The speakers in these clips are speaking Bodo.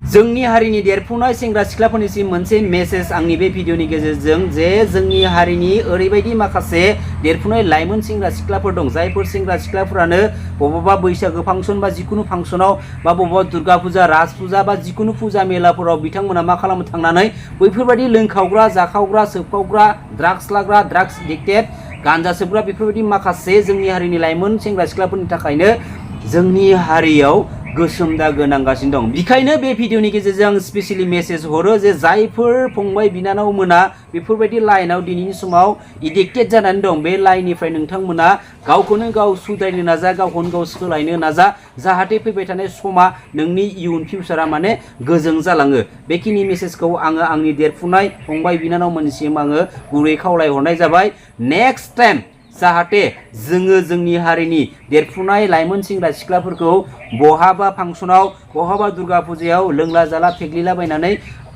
जोंनि हारिनि देरफुनाय सेंग्रा सिख्लाफोरनिसिम मोनसे मेसेज आंनि बे भिडिअनि गेजेरजों जे जोंनि हारिनि ओरैबायदि माखासे देरफुनाय लाइमोन सेंग्रा सिख्लाफोर दं जायफोर सेंग्रा सिख्लाफोरानो बबेबा बैसागो फांसन बा जिकुनु फांसनाव बा बबेबा दुर्गा फुजा राज फुजा बा जिकुनु फुजा मेलाफोराव बिथांमोना मा खालामो थांनानै बैफोरबायदि लोंखावग्रा जाखावग्रा सोबखावग्रा ड्राग्स लाग्रा ड्राग्स एडिक्टेड गान्जा सोबग्रा बेफोरबायदि माखासे जोंनि हारिनि लाइमोन सेंग्रा सिख्लाफोरनि थाखायनो जोंनि हारियाव गोसोम दागो नांगासिनो दं। बेखायनो बे भिडिअनि गेजेरजों आं स्पेसियली मेसेज हरो जे जायफोर फंबाय बिनानाव मोना बेफोरबायदि लाइनाव दिनैनि समाव एडिक्टेड जानानै दं बे लाइननिफ्राय नोंथांमोना गावखौनो गाव सुद्रायनो नाजा गावखौनो गाव सोलायनो नाजा जाहाथे फैबाय थानाय समा नोंनि इयुन फिउचारा माने गोजों जालाङो। बेखिनि मेसेजखौ आङो आंनि देरफुनाय फंबाय बिनानावमोननिसिम आङो गुरै खावलायहरनाय जाबाय। नेक्स्ट टाइम जाहाथे जोङो जोंनि हारिनि देरफुनाय लाइमोन सेंग्रा सिख्लाफोरखौ बहाबा फांसनाव बहाबा दुर्गा फुजायाव लोंला जाला फेग्लिलाबायनानै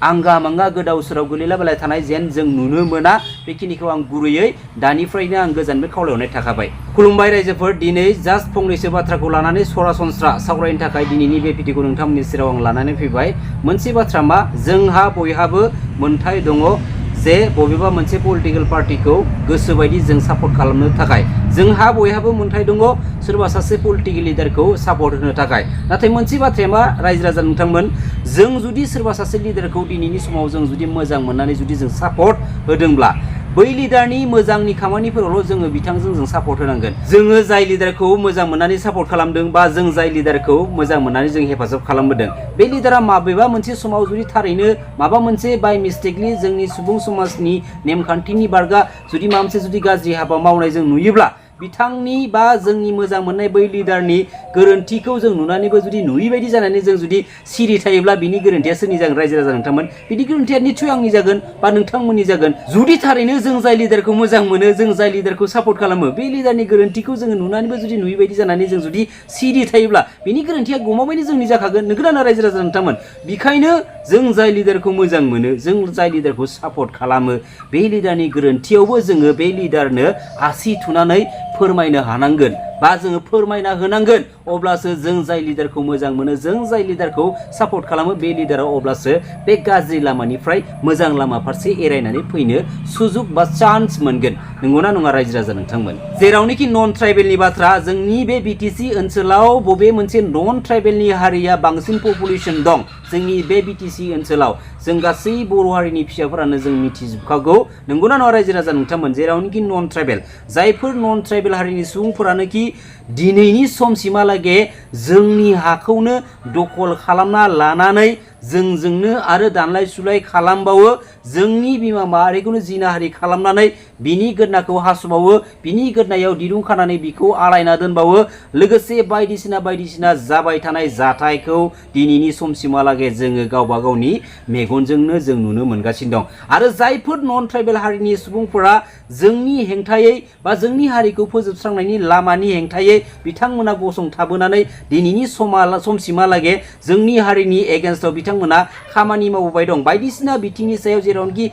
आंगा मांगा गोदाव सोराव गोलैलाबायना थानाय जेन जों नुनो मोना बेखिनिखौ आं गुरैयै दानिफ्रायनो आं गोजाननिफ्राय खावलायहरनाय थाखाबाय। खुलुमबाय रायजोफोर, दिनै जास्ट फंनैसो बाथ्राखौ लानानै सरासनस्रा सावरायनो थाखाय दिनैनि बे भिडिअखौ नोंथांमोननि सेराव आं लानानै फैबाय। मोनसे बाथ्रा मा, जोंहा बयहाबो मोन्थाय दङ जे बबेबा मोनसे पलिटिकेल पार्टिखौ गोसोबायदि जों सापर्ट खालामनो थाखाय जोंहा बयहाबो मोन्थाय दङ सोरबा सासे पलिटिकेल लिडारखौ सापर्ट होनो थाखाय। नाथाय मोनसे बाथ्राया मा रायजो राजा नोंथांमोन, जों जुदि सोरबा सासे लिडारखौ दिनैनि समाव जों जुदि मोजां मोननानै जुदि जों सापर्ट होदोंब्ला बै लिडारनि मोजांनि खामानिफोरावल' जोङो बिथांजों जों सापर्ट होनांगोन। जोङो जाय लिडारखौ मोजां मोननानै सापर्ट खालामदों बा जों जाय लिडारखौ मोजां मोननानै जों हेफाजाब खालामबोदों बे लिडारा माबेबा मोनसे समाव जुदि थारैनो माबा मोनसे बाय मिस्टेकलि जोंनि सुबुं समाजनि नेमखान्थिनि बारगा जुदि माबा मोनसे जुदि गाज्रि हाबा मावनाय जों नुयोब्ला बिथांनि बा जोंनि मोजां मोननाय बै लिडारनि गोरोन्थिखौ जों नुनानैबो जुदि नुयैबायदि जानानै जों जुदि सिरि थायोब्ला बिनि गोरोन्थिया सोरनि जागोन रायजो राजा नोंथांमोन? बिनि गोरोन्थिया निस्सय आंनि जागोन बा नोंथांमोननि जागोन। जुदि थारैनो जों जाय लिडारखौ मोजां मोनो जों जाय लिडारखौ सापर्ट खालामो बे लिडारनि गोरोन्थिखौ जोङो नुनानैबो जुदि नुयैबायदि जानानै जों जुदि सिरि थायोब्ला बिनि गोरोन्थिया गमामायैनो जोंनि जाखागोन। नोंगोना रायजो राजा नोंथांमोन? बेखायनो जों जाय लिडारखौ मोजां मोनो जों जाय लिडारखौ सापर्ट खालामो बे लिडारनि गोरोन्थियावबो जोङो बे लिडारनो आसि थुनानै फोरमायनो हानांगोन बा जोङो फोरमायना होनांगोन। अब्लासो जों जाय लिडारखौ मोजां मोनो जों जाय लिडारखौ सापर्ट खालामो बे लिडारा अब्लासो बे गाज्रि लामानिफ्राय मोजां लामा फारसे एरायनानै फैनो सुजुग बा चान्स मोनगोन। नंगौना नङा रायजो राजा नोंथांमोन? जेरावनोखि नन ट्राइबेलनि बाथ्रा, जोंनि बे BTC ओनसोलाव बबे मोनसे नन ट्राइबेलनि हारिया बांसिन पपुलेसन दं जोंनि बे BTC ओनसोलाव? जों गासै बर' हारिनि फिसाफोरानो जों मिथिजोबखागौ। नंगौना नङा रायजो राजा नोंथांमोन? जेरावनोखि नन ट्राइबेल जायफोर नन ट्राइबेल हारिनि सुबुंफोरानोखि दिनैनि समसिमहालागै जोंनि हाखौनो दखल खालामना लानानै जोंजोंनो आरो दानलाय सुलाय खालामबावो, जोंनि बिमा माहारिखौनो जिनाहारि खालामनानै बिनि गोदनाखौ हासुबावो, बिनि गोदनायाव दिरुं खानानै बिखौ आलायना दोनबावो, लोगोसे बायदिसिना बायदिसिना जाबाय थानाय जाथायखौ दिनैनि समसिमहालागै जोङो गावबा गावनि मेगनजोंनो जों नुनो मोनगासिनो दं। आरो जायफोर नन ट्राइबेल हारिनि सुबुंफोरा जोंनि हेंथायै बा जोंनि हारिखौ फोजोबस्रांनायनि लामानि हेंथायै बिथांमोना गसंथाबोनानै दिनैनि समसिमहालागै जोंनि हारिनि एगेन्स्टआव बिथांमोना खामानि मावबोबाय दं बायदिसिना बिथिंनि सायाव। जेरावनोखि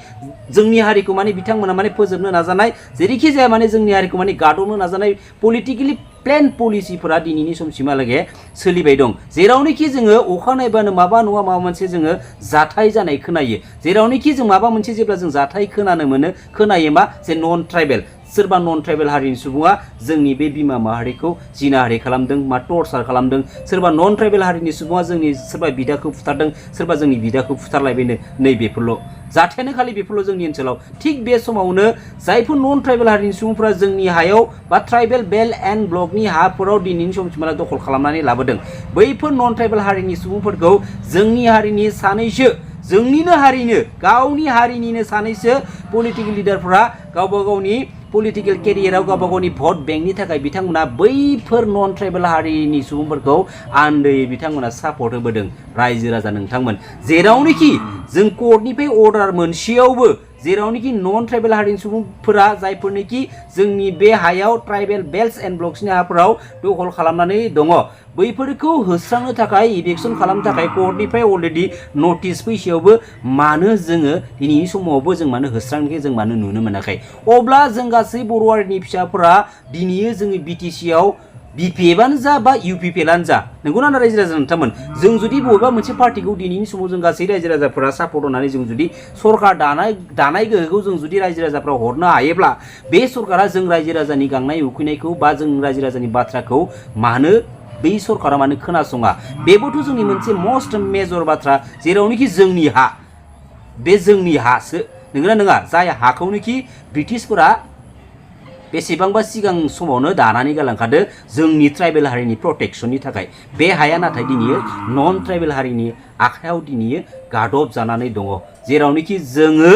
जोंनि हारिखौ माने बिथांमोना माने फोजोबनो नाजानाय, जेरैखि जाया माने जोंनि हारिखौ माने गादबनो नाजानाय पलिटिकेलि प्लेन पलिसिफोरा दिनैनि समसिमहालागै सोलिबाय दं। जेरावनोखि जोङो अखा नायबानो माबा नङा माबा मोनसे जोङो जाथाय जानाय खोनायो। जेरावनोखि जों माबा मोनसे जेब्ला जों जाथाय खोनायो मा जे नन ट्राइबेल सोरबा नन ट्राइबेल हारिनि सुबुङा जोंनि बे बिमा माहारिखौ जिनाहारि खालामदों मा टर्चार खालामदों, सोरबा नन ट्राइबेल हारिनि सुबुङा जोंनि सोरबा बिदाखौ फुथारदों, सोरबा जोंनि बिदाखौ फुथारलायबायनो, नैबेफोरल' जाथायानो खालि बेफोरल' जोंनि ओनसोलाव। थिग बे समावनो जायफोर नन ट्राइबेल हारिनि सुबुंफोरा जोंनि हायाव बा ट्राइबेल बेल्ट एन्ड ब्लकनि हाफोराव दिनैनि समसिमहालागै दखल खालामनानै लाबोदों, बैफोर नन ट्राइबेल हारिनि सुबुंफोरखौ जोंनि हारिनि सानैसो जोंनिनो हारिनो गावनि हारिनिनो सानैसो पलिटिकेल लिडारफोरा गावबा गावनि पलिटिकेल केरियाराव गावबा गावनि भट बेंकनि थाखाय बिथांमोना बैफोर नन ट्राइबेल हारिनि सुबुंफोरखौ आन्दायै बिथांमोना सापर्ट होबोदों रायजो राजा नोंथांमोन। जेरावनोखि जों कर्टनिफ्राय अर्डार मोनसेयावबो जेरावनोखि नन ट्राइबेल हारिनि सुबुंफोरा जायफोरनोखि जोंनि बे हायाव ट्राइबेल बेल्ट्स एन्ड ब्लक्सनि हाफोराव दखल खालामनानै दङ बैफोरखौ होस्रांनो थाखाय इभिक्सन खालामनो थाखाय कर्टनिफ्राय अलरेडि नटिस फैसेयावबो मानो जोङो दिनैनि समावबो जों मानो होस्रांनायखौ जों मानो नुनो मोनाखै? अब्ला जों गासै बर' हारिनि फिसाफोरा दिनै जोंनि BTC आव BPFआनो जा बा UPPआनो जा नंगौना रायजो राजा नोंथांमोन जों जुदि बबेबा मोनसे पार्टिखौ दिनैनि समाव जों गासै रायजो राजाफोरा सापर्ट होनानै जों जुदि सरकार दानाय गोहोखौ जों जुदि रायजो राजाफ्रा हरनो हायोब्ला बे सरकारा जों रायजो राजानि गांनाय उखैनायखौ बा जों रायजो राजानि बाथ्राखौ मानो बै सरकारा मानो खोनासङा बेबोथ' जोंनि मोनसे मस्ट मेजर बाथ्रा जेरावनोखि जोंनि हा बे जोंनि हासो नंगौना नङा जाय हाखौनोखि ब्रिटिशफोरा बेसेबांबा सिगां समावनो दानानै गालांखादो जोंनि ट्राइबेल हारिनि प्रटेक्शननि थाखाय बे हाया नाथाय दिनै नन ट्राइबेल हारिनि आखायाव दिनै गादब जानानै दङ जेरावनोखि जोङो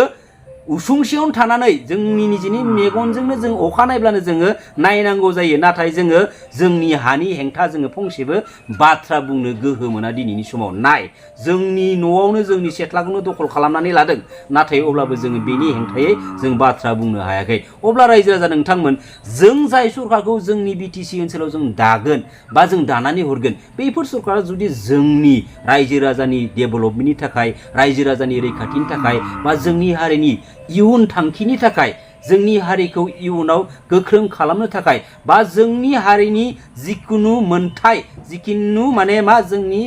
उसुंसेयावनो थानानै जोंनि निजेनि मेगनजोंनो जों अखा नायब्लानो जोङो नायनांगौ जायो नाथाय जोङो जोंनि हानि हेंथा जोङो फंसेबो बाथ्रा बुंनो गोहो मोना दिनैनि समाव नाय जोंनि न'आवनो जोंनि सेथ्लाखौनो दखल खालामनानै लादों नाथाय अब्लाबो जोङो बेनि हेंथायै जों बाथ्रा बुंनो हायाखै अब्ला रायजो राजा नोंथांमोन जों जाय सरकारखौ जोंनि BTC ओनसोलाव जों दागोन बा जों दानानै हरगोन बैफोर सरकारा जुदि जोंनि रायजो राजानि डेभेलपमेन्टनि थाखाय रायजो राजानि रैखाथिनि थाखाय बा जोंनि हारिनि इयुन थांखिनि थाखाय जोंनि हारिखौ इयुनाव गोख्रों खालामनो थाखाय बा जोंनि हारिनि जिकुनु मोनथाय जिकुनु मा जोंनि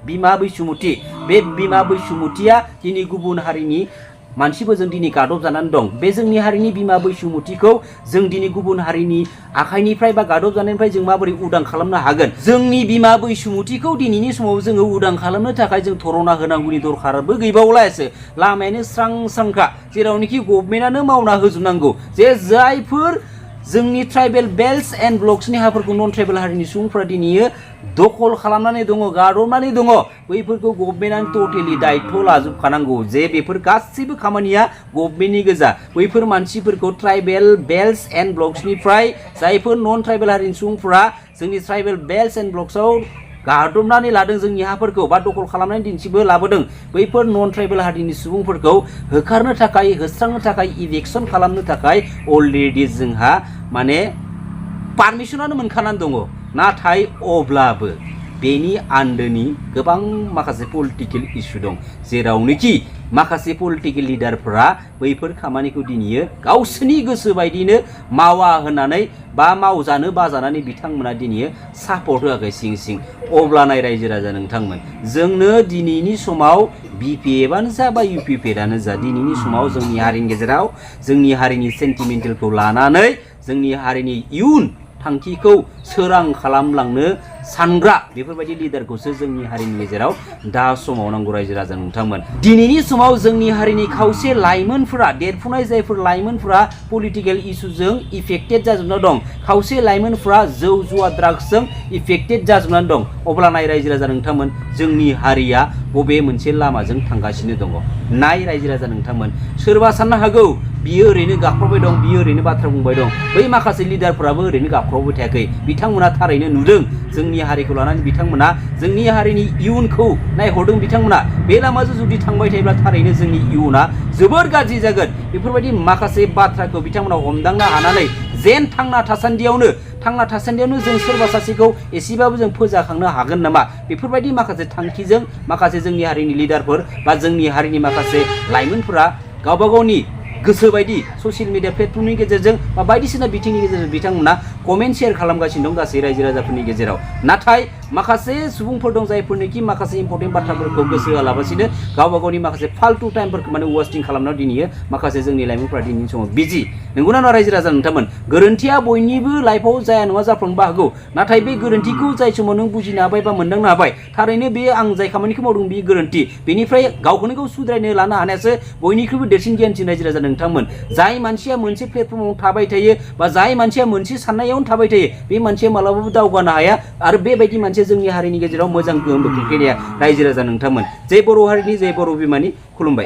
बिमा बैसुमुथि बे बिमा बैसुमुथिया दिनै गुबुन हारिनि मानसिफोरजों दिनै गादब जानानै दं बे जोंनि हारिनि बिमा बैसुमुथिखौ जों दिनै गुबुन हारिनि आखाइनिफ्राय बा गादब जानायनिफ्राय जों माबोरै उदां खालामनो हागोन जोंनि बिमा बैसुमुथिखौ दिनैनि समाव जोङो उदां खालामनो थाखाय जों धरना होनांगौनि दरखारबो गैबावलायासो लामायानो स्रां स्रांखा जेरावनोखि गभर्नमेन्टआनो मावना होजोबनांगौ जे जायफोर जोंनि ट्राइबेल बेल्ट्स एन्ड ब्लक्सनि हाफोरखौ नन ट्राइबेल हारिनि सुबुंफोरा दिनै दखल खालामनानै दङ गादबनानै दङ बैफोरखौ गभर्नमेन्टआनो टटेलि दायित्व लाजोबखानांगौ जे बेफोर गासैबो खामानिया गभर्नमेन्टनि गोजा बैफोर मानसिफोरखौ ट्राइबेल बेल्ट्स एन्ड ब्लक्सनिफ्राय जायफोर नन ट्राइबेल हारिनि सुबुंफोरा जोंनि ट्राइबेल बेल्ट्स एन्ड ब्लक्सआव गादबनानै लादों जोंनि हाफोरखौ बा दखल खालामनानै दिन्थिबो लाबोदों बैफोर नन ट्राइबेल हारिनि सुबुंफोरखौ होखारनो थाखाय होस्रांनो थाखाय इभिक्सन खालामनो थाखाय अलरेडि जोंहा पारमिसनानो मोनखानानै दङ नाथाय अब्लाबो बेनि आन्दोनि गोबां माखासे पलिटिकेल इस्यु दं जेरावनोखि माखासे पलिटिकेल लिडारफोरा बैफोर खामानिखौ दिनै गावसोरनि गोसो बायदिनो मावा होननानै बा मावजानो बाजानानै बिथांमोना दिनै सापर्ट होआखै सिं सिं अब्ला नाय रायजो राजा नोंथांमोन जोंनो दिनैनि समाव BPFआनो जा बा UPPआनो जा दिनैनि समाव जोंनि हारिनि गेजेराव जोंनि हारिनि सेन्टिमेन्टेलखौ लानानै जोंनि हारिनि इयुन थांखिखौ सोरां खालामलांनो सानग्रा बेफोरबायदि लिडारखौसो जोंनि हारिनि गेजेराव दा समाव नांगौ रायजो राजा नोंथांमोन दिनैनि समाव जोंनि हारिनि खावसे लाइमोनफोरा देरफुनाय जायफोर लाइमोनफोरा पलिटिकेल इस्युजों इफेक्टेड जाजोबना दं खावसे लाइमोनफोरा जौ जुवा ड्राग्सजों इफेक्टेड जाजोबनानै दं अब्ला नाय रायजो राजा नोंथांमोन जोंनि हारिया बबे मोनसे लामाजों थांगासिनो दङ नाय रायजो राजा नोंथांमोन सोरबा साननो हागौ बियो ओरैनो गाख्रबबाय दं बियो ओरैनो बाथ्रा बुंबाय दं बै माखासे लिडारफोराबो ओरैनो गाख्रबबाय थायाखै बिथांमोना थारैनो नुदों जोंनि हारिखौ लानानै बिथांमोना जोंनि हारिनि इयुनखौ नायहरदों बिथांमोना बे लामाजों जुदि थांबाय थायोब्ला थारैनो जोंनि इयुना जोबोर गाज्रि जागोन बेफोरबायदि माखासे बाथ्राखौ बिथांमोना हमदांनो हानानै जेन थांना थासान्दियावनो जों सोरबा सासेखौ एसेबाबो जों फोजाखांनो हागोन नामा बेफोरबायदि माखासे थांखिजों माखासे जोंनि हारिनि लिडारफोर बा जोंनि हारिनि माखासे लाइमोनफोरा गावबा गावनि गोसो बायदि ससियेल मिडिया प्लेटफर्मनि गेजेरजों बा बायदिसिना बिथिंनि गेजेरजों बिथांमोना कमेन्ट शेयार खालामगासिनो दं गासै रायजो राजाफोरनि गेजेराव नाथाय माखासे सुबुंफोर दं जायफोरनोखि माखासे इम्पर्टेन्ट बाथ्राफोरखौ गोसो होआलाबासिनो गावबा गावनि माखासे फाल्तु टाइमफोरखौ वेस्टिं खालामनायाव दिनै माखासे जोंनि लाइमोनफोरा दिनैनि समाव बिजि नंगौना नङा रायजो राजा नोंथांमोन गोरोन्थिया बयनिबो लाइफआव जाया नङा जाफ्लांनोबो हागौ नाथाय बे गोरोन्थिखौ जाय समाव नों बुजिनो हाबाय बा मोनदांनो हाबाय थारैनो बे आं जाय खामानिखौ मावदों बे गोरोन्थि बेनिफ्राय गावखौनो गाव सुद्रायनो लानो हानायासो बयनिख्रुइबो देरसिन गियानसिन रायजो राजा नोंथांमोन जाय मानसिया मोनसे प्लेटफर्माव थाबाय थायो बा जाय मानसिया मोनसे साननायावनो थाबाय थायो बे मानसिया मालाबाबो दावगानो हाया आरो बेबायदि मानसिया जोंनि हारिनि गेजेराव मोजां गोहोमबो खोख्लैनो हाया रायजो राजा नोंथांमोन जय बर' हारिनि जय बर' बिमानि खुलुमबाय।